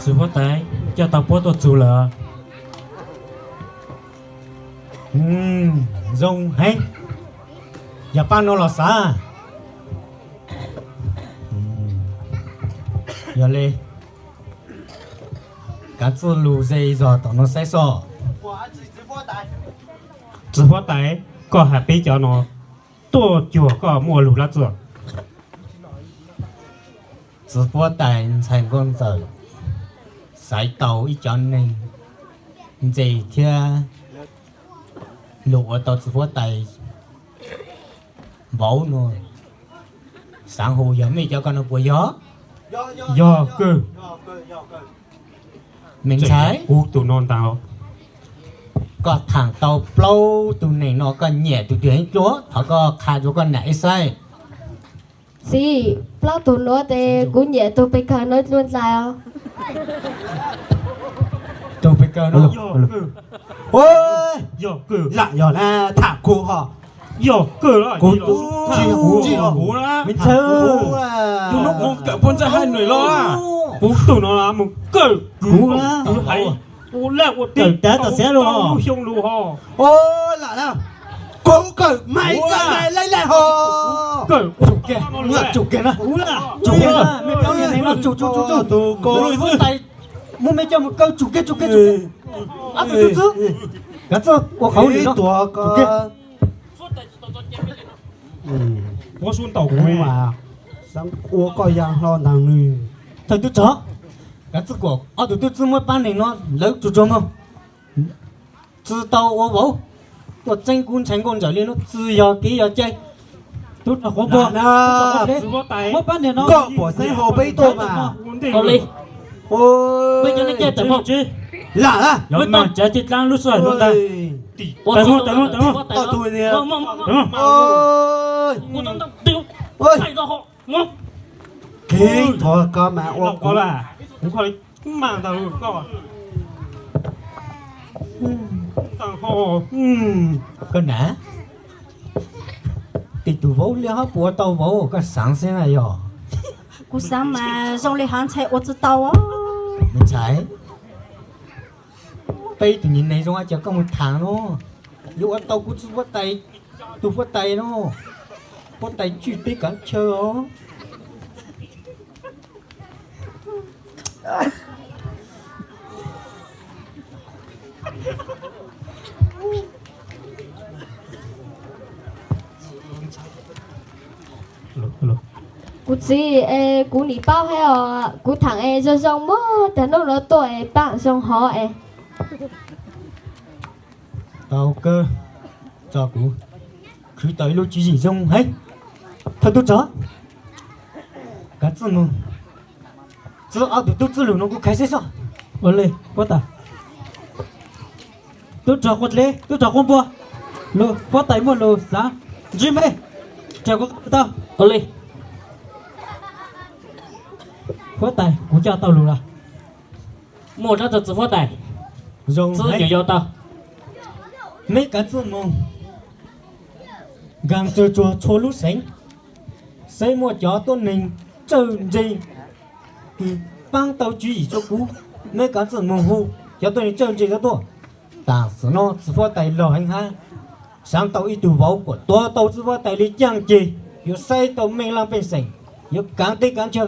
Txiv huab tais, coj tau puab tuaj txug lawm. Zoo heev, yog paab nuav los xaav. Yog le, kaav txuj lug ze zog tom nuav saib soj. Txiv huab tais, koj has peb cov nuav tuaj cuag koj muaj lug dlaab tsi? Txiv huab tais ntxhais nkauj ntxawm xaiv tau ib cov neeg ntse thiab lug ua tau txiv huab tais vauv nuav, xaav hu yog mej cov ko nuav puas yog? Yog kawg. Me ntxhais, kuv tug nuav ntaag, koj thaam tau plaub tug neeg no koj nyiam tug twg heev dlua? Thov koj qha rua koj nam ib saib. Txiv, plaub tug nuav tes kuv nyiam tug pes kawg nuav dlua ntxhais os. Tug pes kawg nuav, lam yog na, tham kuv ho. Yog kawg, kuv tub, me ntxhais, tug nuav moog kawm puab ntxhais hab nwg los, kuv tug nuav moog kawm kuv haiv, kuv laj ua teb tau lub xyoo lug ho. Lam, kuv kawm mas koj laj laj ho. Kawm, tsum kiag, tsum kiag na, tsum kiag na, mej plaub neeg no tsum tsum tsum tsum, kuv huab tais muab mej coj moog kawm, tsum kiag tsum kiag tsum kiag. Ob tug tub txib, kaav txuj ua qhov ua lwm no, tsum kiag. Kuv mas xaav ua koj yaa hlo ntaag nws. Thawj tub rog, kaav txuj kuas ob tug tub txib muab paab neeg no lawv tsuag tsuag moog, tsi tau ua vauv. Tuaj txeeb kuv ntxhais nkauj ntxawm le nuav tsi yog kev yog cai. Tub rog quav npua, muab paab neeg no, koj puas xeeb hau peb tuaj mas. Mej cov neeg cai tawm moog, lam, mej tau tsav caj dlaab lub sij hawm nuav ntag. Tawm moog, tawm moog, tawm moog. Kev thuav koj mas ua kuv, kuv kho li mas ntag koj. Koj nam, tej tug vauv le hab puas ua tau vauv, koj xaav xwb na yog? Kuv xaav mas zoo le haav ntxhais ua tsi tau. Me ntxhais, peb tug nyuam neeg zoo ua cas koj mus thaam no, yuav ua tau kuv txiv huab tais, tug huab tais no, huab tais tswj teb kaav chaw os. Kuv txiv es kuv nim paub hab os, kuv thaam es zoo zoo muab tag nuav lug tuaj es paab zoo hov es. Tau kawg, tso kuv khwv tau ib lub tswv yim zoo heev. Thawj tub rog, kaav txuj moog, txwv ob tug tub txib lug nuav kuv khav seb soj. Ua le, huab tais. Tub rog quav dlev, tub rog quav npua, lug huab tais muaj lug xaav ntsib mej, rau kuv tau. Ua le, huab tais, kuv coj tau lug lawm. Muaj dlaab tsi txiv huab tais? Zoo, txwv nyuam yaus tau. Meb kaav txuj moog, nkaag tsawg tsuag txhua lub xeev, saib muaj cov tuab neeg txawj ntse kws paab tau tswv yim rua kuv. Meb kaav txuj moog hu cov tuab neeg txawj ntse tuaj. Taam sim no txiv huab tais laug heev hab, xaav tau ib tug vauv kuas tuav tau txiv huab tais le caaj ceg, yuav saib tau mej laaj pej xeem, yuav kaav teb kaav chaw,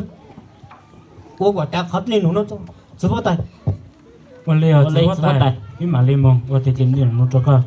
ua kuas tav qhov dlej num nuav txug txiv huab tais. Ua le, txiv huab tais, wb maam le moog ua teg dlej num nuav rua koj.